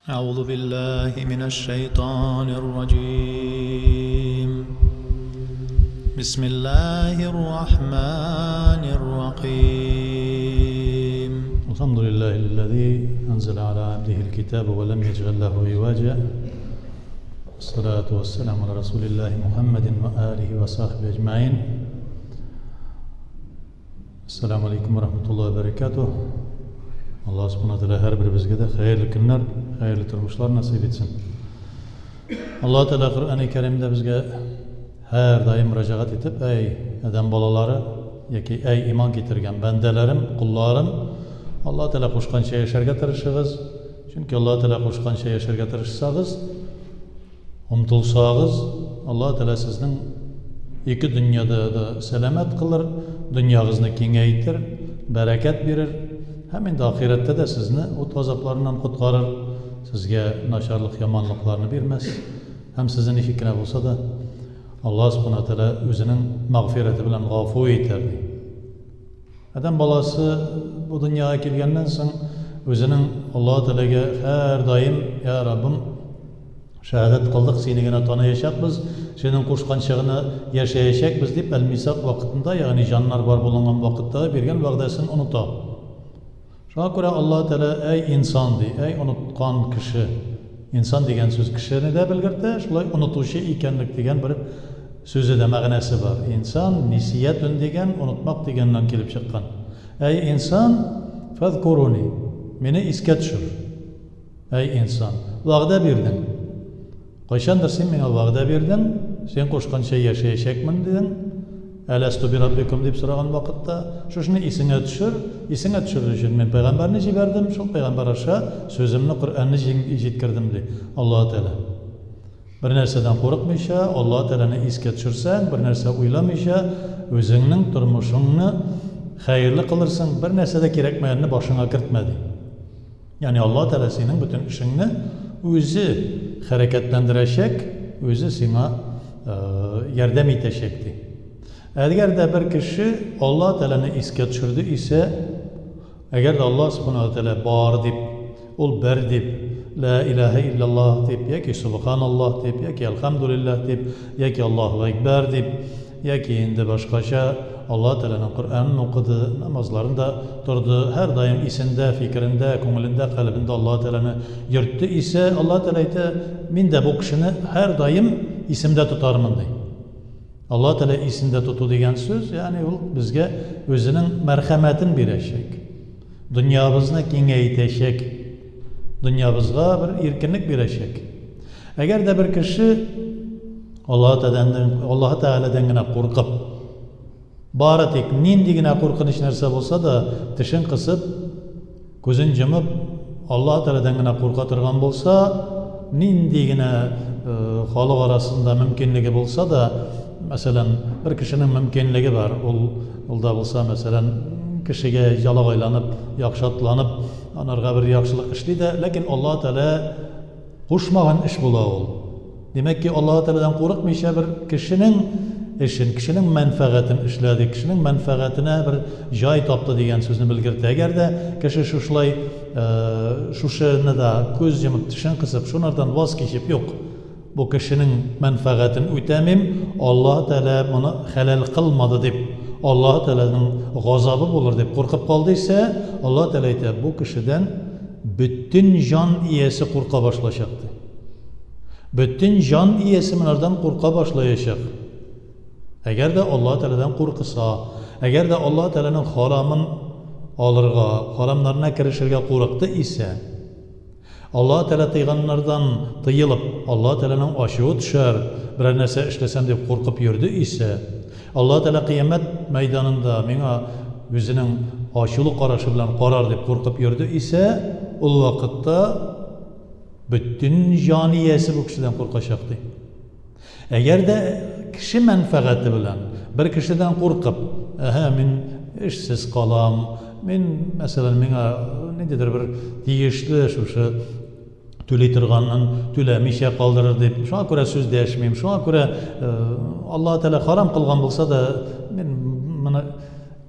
أعوذ بالله من الشيطان الرجيم بسم الله الرحمن الرحيم الحمد لله الذي أنزل على عبده الكتاب ولم يجعل له عوجا والصلاة والسلام على رسول الله محمد وآله وصحبه أجمعين Ассаламу алейкум ва рахматуллахи ва баракатух. Аллаһ субхана тәгалә һәрберебезгә дә хәерле көннәр, хәерле тормышлар насыйп итсен. Аллаһ Тәгалә Коръәни Кәримдә безгә һәрдаим мөрәҗәгать итеп, әй адәм балалары яки әй иман китергән бәндәләрем, колларым, Аллаһ Тәгалә кушканча яшәргә тырышыгыз. Чөнки Аллаһ Тәгалә кушканча яшәргә тырышсагыз, Омтылсагыз, Аллаһ Тәгалә сезнең ике дөньяда да сәламәт кылыр, дөньягызны киңәйтер, бәрәкәт бирер һәм инде ахирәттә дә сезне ут газапларыннан коткарыр, сезгә начарлык, яманлыкларны бирмәс һәм сезне ничек кенә булса да Аллаһ Субхана Тәгалә үзенең мәгъфирәте белән гафу итәр, ди. Адәм баласы бу дөньяга килгәннән соң үзенең Аллаһ Тәгаләгә һәрдаим, Я Раббым, шәһадәт кылдык, сине генә таныячакбыз, синең кушканча гына яшәячәкбез дип әл-Мисак вакытында, ягъни җаннар бар булынган вакыттагы биргән вәгъдәсен оныта. Шуңа күрә Аллаһ Тәгалә, Әй инсан, ди, әй оныткан кеше. Инсан дигән сүз кешене дә белгертә, шулай онытучы икәнлек дигән бер сүзе дә мәгънәсе бар. Инсан, нисиятун дигән, онытмак дигәннән килеп чыккан. Әй инсан, фәзкуруни, мине искә төшер. Әй инсан, вәгъдә бирдең. Кайчандыр син миңа вәгъдә бирдең, син кушканча яшәячәкмен, дидең. Әләстү бираббикум дип сораган вакытта, шушыны исеңә төшер, исеңә төшерер өчен мин пәйгамбәрне җибәрдем, шул пәйгамбәр аша сүземне, Коръәнне җиткердем, ди Аллаһы Тәгалә. Бер нәрсәдән курыкмыйча, Аллаһы Тәгаләне искә төшерсәң, бер нәрсә уйламыйча, үзеңнең тормышыңны хәерле кылырсың, бер нәрсә дә кирәкмәгәнне башыңа кертмә, ди. Ягъни Аллаһ Тәгалә синең бөтен эшеңне үзе хәрәкәтләндерәчәк, үзе сиңа ярдәм итәчәк, ди. Әгәр дә бер кеше Аллаһ Тәгаләне искә төшерде исә, әгәр дә Аллаһ Субханаһу ва Тәгалә бар дип, ул бер дип, Лә илаһә илляллаһ дип, яки Субханаллаһ дип, яки Әлхәмдүлилләһ дип, яки Аллаһу әкбәр дип, Яки инде башкача, Аллаһ Тәгаләнең Коръәнен укыды, намазларында торды, һәрдаим исендә, фикерендә, күңелендә, калебендә Аллаһ Тәгаләне йөртте исә, Аллаһ Тәгалә әйтә, Мин дә бу кешене һәрдаим исемдә тотармын, ди. Аллаһ Тәгалә исендә тоту дигән сүз, ягъни ул безгә үзенең мәрхәмәтен бирәчәк, дөньябызны киңәйтәчәк, дөньябызга бер иркенлек бирәчәк. Әгәр дә бер кеше Аллаһы Тәгаләдән, Аллаһы Тәгаләдән генә куркып, бары тик нинди генә куркыныч нәрсә булса да, тешен кысып, күзен җомып, Аллаһы Тәгаләдән генә курка торган булса, нинди генә э, халык арасында мөмкинлеге булса да, мәсәлән, бер кешенең мөмкинлеге бар, ул ул да булса, мәсәлән, кешегә ялагайланып, яхшатланып, анарга бер яхшылык эшли дә, ләкин Аллаһы Тәгалә Кушмаган эш була ул. Димәк ки, Аллаһы Тәгаләдән курыкмыйча бер кешенең эшен, кешенең мәнфәгатен эшләде, кешенең мәнфәгатенә бер җай тапты дигән сүзне белгертә. Әгәр дә кеше шушылай шушыны да күз йомып, тешен кысып, шунардан ваз кичеп, юк, бу кешенең мәнфәгатен үтәмим, Аллаһы Тәгалә моны хәләл кылмады дип, Аллаһы Тәгаләнең газабы булыр дип куркып калды исә, Аллаһы Тәгалә әйтә, бу кешедән Бөтен җан иясе курка башлачак, ди. Бөтен җан иясе монардан курка башлаячак. Әгәр дә Аллаһ Тәгаләдән куркыса, әгәр дә Аллаһ Тәгаләнең харамын алырга, харамнарына керешергә курыкты исә, Аллаһ Тәгалә тыйганнардан тыелып, Аллаһ Тәгаләнең ачуы төшәр, берәр нәрсә эшләсәм дип куркып йөрде исә, Аллаһ Тәгалә кыямәт мәйданында миңа үзенең ачулы карашы белән карар дип куркып йөрде исә, ул вакытта бөтен җан иясе бу кешедән куркачак, ди. Әгәр дә кеше мәнфәгате белән бер кешедән куркып, әһә, мин эшсез калам, мин, мәсәлән, миңа ниндидер бер тиешле шушы түли торганын түләмичә калдырыр дип, шуңа күрә сүз дәшмим, шуңа күрә э, Аллаһ Тәгалә харам кылган булса да, мин моны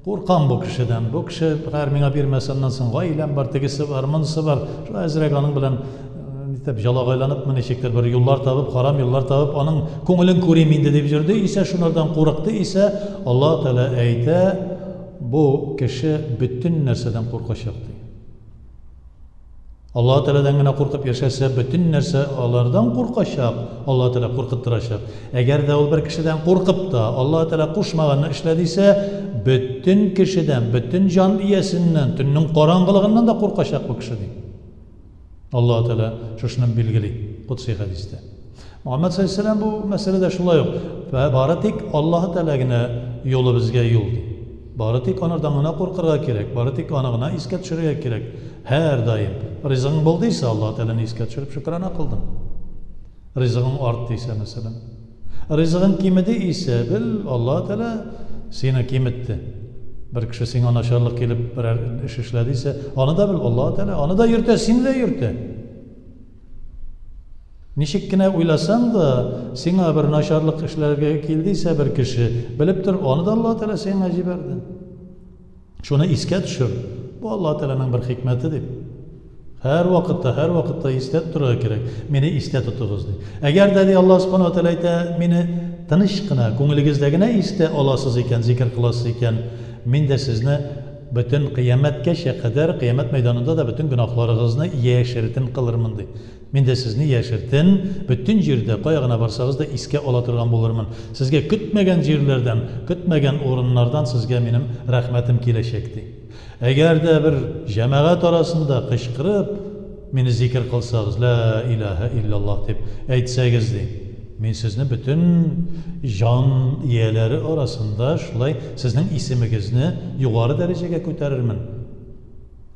куркам бу кешедән. Бу кеше хәер миңа бирмәсә, аннан соң гаиләм бар, тегесе бар, монысы бар. Шуңа әзрәк аның белән э, итеп җалагайланыпмы, ничектер бер юллар табып, харам юллар табып, аның күңелен күрим инде дип йөрде исә, шунардан курыкты исә, Аллаһ Тәгалә әйтә, бу кеше бөтен нәрсәдән куркачак ди. Аллаһ Тәгаләдән генә куркып яшәсә, бөтен нәрсә алардан куркачак, Аллаһ Тәгалә куркыттырачак. Әгәр дә ул бер кешедән куркып та, Аллаһ Тәгалә кушмаганны эшләде исә, бөтен кешедән, бөтен җан иясеннән, төннең караңгылыгыннан да куркачак бу кеше ди. Аллаһ Тәгалә шушыны билгели Кудси хәдистә. Мөхәммәд саллаллаһу бу мәсьәләдә шулай ук бары тик Аллаһ Тәгалә генә юлы безгә юл ди. Бары тик анардан гына куркырга кирәк, бары тик аны гына искә төшерергә кирәк. Һәр даим. Ризыгың булды исә, Аллаһ Тәгаләне искә төшереп шөкрана кылдың. Ризыгың артты исә, мәсәлән. Ризыгың кимеде исә, бел, Аллаһ Тәгалә сине киметте. Бер кеше сиңа начарлык килеп берәр эш эшләде исә, аны да бел, Аллаһ Тәгалә аны да йөртә, сине дә йөртә. Ничек кенә уйласаң да, сиңа бер начарлык эшләргә килде исә бер кеше, белеп тор, аны да Аллаһ Тәгалә сиңа җибәрде. Шуны искә төшер. Бу Аллаһ Тәгаләнең бер хикмәте дип. Һәр вакытта, һәр вакытта истә торырга кирәк. Мине истә тотыгыз ди. Әгәр дә ди Аллаһ Субхану ва Тәгалә әйтә, мине тыныч кына, күңелегездә генә истә аласыз икән, зикер кыласыз икән, мин дә сезне бөтен кыямәткәчә кадәр, кыямәт мәйданында да бөтен гөнаһларыгызны яшертен кылырмын ди. Мин дә сезне яшертен, бөтен җирдә, кая гына барсагыз да искә ала торган булырмын. Сезгә көтмәгән җирләрдән, көтмәгән урыннардан сезгә минем рәхмәтем киләчәк, ди. Әгәр дә бер җәмәгать арасында кычкырып, мине зикер кылсагыз, Лә иләһә илляллаһ дип әйтсәгез, ди, мин сезне бөтен җан ияләре арасында шулай сезнең исемегезне югары дәрәҗәгә күтәрермен.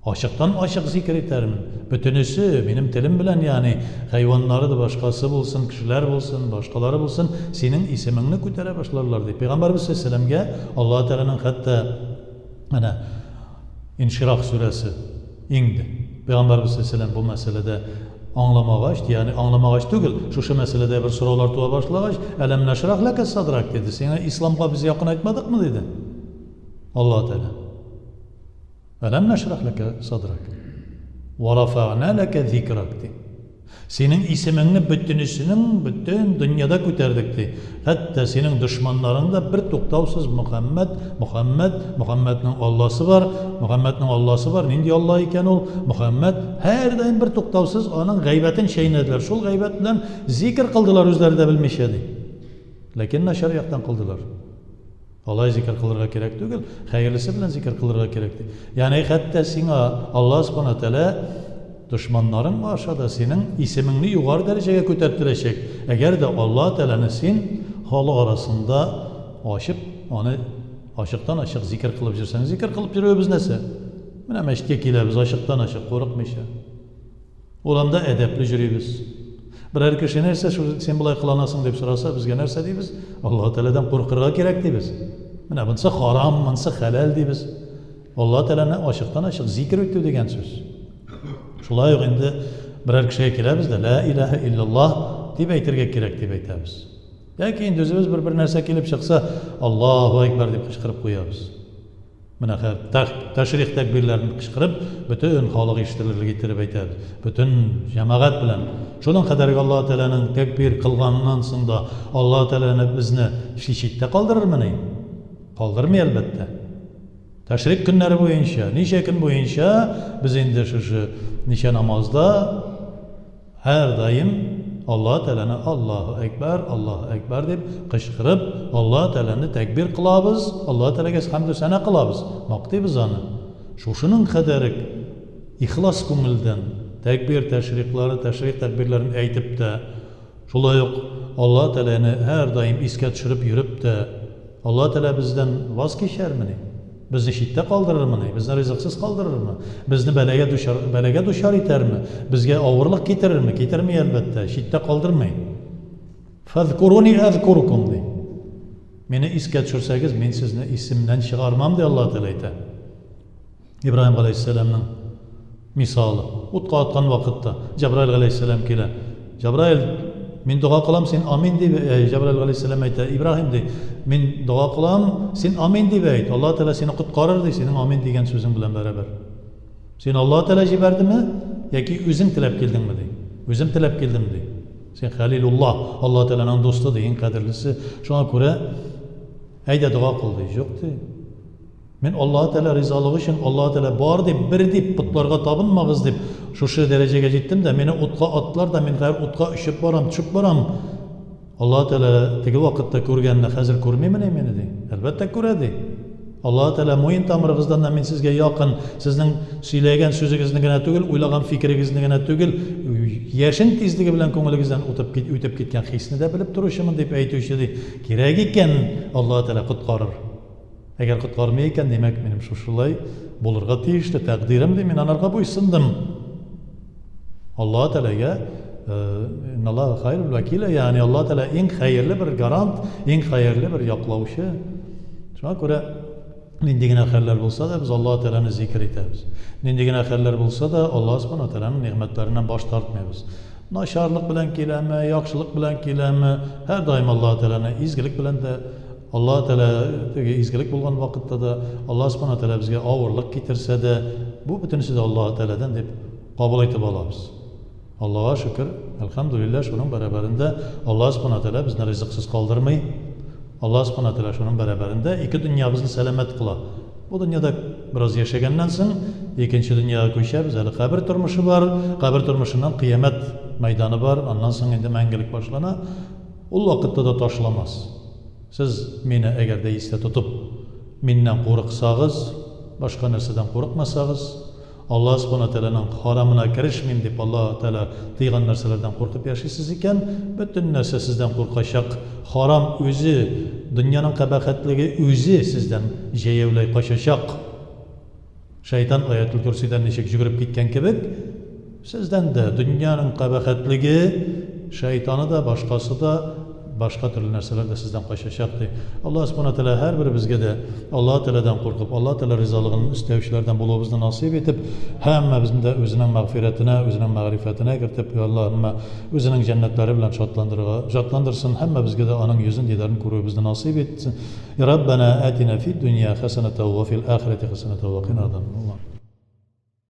Ачыктан-ачык зикер итәрмен. Бөтенесе, минем телем белән, ягъни хайваннары да башкасы булсын, кешеләр булсын, башкалары булсын, синең исемеңне күтәрә башларлар, ди. Пәйгамбәребез саллаллаһу галәйһи Аллаһ Тәгаләнең хәтта менә Инширах сүрәсе иңде. Пәйгамбәребез саллаллаһу бу мәсьәләдә аңламагач, ягъни аңламагач түгел, шушы мәсьәләдә бер сораулар туа башлагач, Әләм нашрах ләкә садрак, диде. Сиңа исламга без якынайтмадыкмы, диде. Аллаһ Тәгалә. Әләм нәшрах ләкә садрак. Вә рафәгънә ләкә зикрак, ди. Синең исемеңне бөтенесенең бөтен дөньяда күтәрдек, ди. Хәтта синең дошманнарың да бер туктаусыз Мөхәммәд, Мөхәммәд, Мөхәммәднең Алласы бар, Мөхәммәднең Алласы бар, нинди Алла икән ул, Мөхәммәд, һәрдаим бер туктаусыз аның гайбәтен чәйнәделәр. Шул гайбәт белән зикер кылдылар үзләре дә белмичә, ди. Ләкин начар яктан кылдылар. Алай зикер кылырга кирәк түгел, хәерлесе белән зикер кылырга кирәк ди. Ягъни хәтта сиңа Аллаһ Субхана Тәгалә дошманнарың аша да синең исемеңне югары дәрәҗәгә күтәрттерәчәк. Әгәр дә Аллаһ Тәгаләне син халык арасында ачып, аны ачыктан-ачык зикер кылып йөрсәң, зикер кылып йөрүебез нәрсә? Менә мәчеткә киләбез ачыктан-ачык, курыкмыйча. Урамда әдәпле йөрибез. Берәр кеше нәрсә шул син болай кыланасың дип сораса, безгә нәрсә дибез? Аллаһ Тәгаләдән куркырга кирәк дибез. Менә монысы харам, монысы хәләл дибез. Аллаһ Тәгаләне ачыктан-ачык зикер итү дигән сүз. Шулай ук инде берәр кешегә киләбез дә, ла илаһа илляллаһ дип әйтергә кирәк дип әйтәбез. Яки инде үзебез бер-бер нәрсә килеп чыкса, Аллаһу әкбәр дип кычкырып куябыз. Менә хәзер тәшрих тәкбирләрен кычкырып, бөтен халык ишетелерлек иттереп әйтәбез. Бөтен җәмәгать белән. Шуның кадәрге Аллаһ Тәгаләнең тәкбир кылганыннан соң да Аллаһ Тәгаләне безне читтә калдырырмыни? Калдырмый, әлбәттә. Тәшрик көннәре буенча, ничә көн буенча без инде шушы ничә намазда Һәрдаим Аллаһ Тәгаләне Аллаһу әкбәр, Аллаһу әкбәр дип кычкырып, Аллаһ Тәгаләне тәкбир кылабыз, Аллаһ Тәгаләгә хәмдү сәна кылабыз, мактыйбыз аны. Шушының кадәрек ихлас күңелдән тәкбир тәшриклары, тәшрик тәкбирләрен әйтеп тә, шулай ук Аллаһ Тәгаләне һәрдаим искә төшереп йөреп тә, Аллаһ Тәгалә бездән ваз кичәрмени? Безне читтә калдырырмыни? Безне ризыксыз калдырырмы? Безне бәлагә дучар, бәлагә дучар итәрме? Безгә авырлык китерерме? Китерми, әлбәттә, читтә калдырмый. Фәзкуруни әзкуркум ди. Мине искә төшерсәгез, мин сезне исемнән чыгармам, ди Аллаһ Тәгалә әйтә. Ибраһим галәйһиссәламның мисалы. Утка аткан вакытта Җәбраил галәйһиссәлам килә. Җәбраил, мин дога кылам, син амин дип, э, Җәбраил галәйһиссәлам әйтә, Ибраһим ди, мин дога кылам, син амин дип әйт. Аллаһ Тәгалә сине коткарыр ди, синең амин дигән сүзең белән бәрабәр. Син Аллаһ Тәгалә җибәрдеме, яки үзең теләп килдеңме ди. Үзем теләп килдем, ди. Син Хәлилулла, Аллаһ Тәгаләнең дусты, ди, иң кадерлесе. Шуңа күрә әйдә дога кыл, ди. Юк, ди. Мин Аллаһ Тәгалә ризалыгы өчен, Аллаһ Тәгалә бар дип, бер дип, потларга табынмагыз дип, шушы дәрәҗәгә җиттем дә, мине утка аттылар да, мин хәзер утка очып барам, төшеп барам. Аллаһ Тәгалә теге вакытта күргәнне хәзер күрмимени мине, ди. Әлбәттә күрә, ди. Аллаһ Тәгалә муен тамырыгыздан да мин сезгә якын, сезнең сөйләгән сүзегезне генә түгел, уйлаган фикерегезне генә түгел, яшен тизлеге белән күңелегездән үтеп, үтеп киткән хисне дә белеп торучымын дип әйтүче, ди. Кирәк икән, Аллаһ Тәгалә коткарыр. Әгәр коткармый икән, димәк, минем шушылай булырга тиешле тәкъдирем, ди, мин анарга буйсындым. Аллаһ Тәгаләгә Инналлаһа хайрул вәкилә, ягъни Аллаһ Тәгалә иң хәерле бер гарант, иң хәерле бер яклаучы. Шуңа күрә нинди генә хәлләр булса да, без Аллаһ Тәгаләне зикер итәбез. Нинди генә хәлләр булса да, Аллаһ Субхану Тәгаләнең нигъмәтләреннән баш тартмыйбыз. Начарлык белән киләме, яхшылык белән киләме, һәрдаим Аллаһ Тәгаләне изгелек белән дә Аллаһ Тәгалә теге изгелек булган вакытта да, Аллаһ Субхана Тәгалә безгә авырлык китерсә дә, бу бөтенесе дә Аллаһ Тәгаләдән дип кабул итеп алабыз. Аллаһка шөкер, әлхәмдүлилләһ, шуның бәрабәрендә Аллаһ Субхана Тәгалә безне ризыксыз калдырмый. Аллаһ Субхана Тәгалә шуның бәрабәрендә ике дөньябызны сәламәт кыла. Бу дөньяда бераз яшәгәннән соң, икенче дөньяга күчәбез, әле кабер тормышы бар, кабер тормышыннан кыямәт мәйданы бар, аннан соң инде мәңгелек башлана. Ул вакытта да ташламас. Сез мине әгәр дә истә тотып, миннән курыксагыз, башка нәрсәдән курыкмасагыз, Аллаһ Субхана Тәгаләнең харамына керешмим дип Аллаһ Тәгалә тыйган нәрсәләрдән куркып яшисез икән, бөтен нәрсә сездән куркачак. Харам үзе, дөньяның кабахәтлеге үзе сездән җәяүләй качачак. Шайтан Аятел-Көрсидән ничек җөгереп киткән кебек, сездән дә дөньяның кабахәтлеге, шайтаны да, башкасы да, башка төрле нәрсәләр дә сездән качачак, ди. Аллаһ Субхана Тәгалә һәрберебезгә дә Аллаһ Тәгаләдән куркып, Аллаһ Тәгалә ризалыгын эстәүчеләрдән булуыбызны насыйп итеп, һәммәбезне дә үзенең мәгъфирәтенә, үзенең мәгърифәтенә кертеп, Аллаһымма үзенең җәннәтләре белән шатландырырга, шатландырсын, һәммәбезгә дә аның йөзен, дидарын күрүебезне насыйп итсен. Раббана атина фид дөнья хәсәнәтә ва фил ахирәти хәсәнәтә ва кина азабаннар.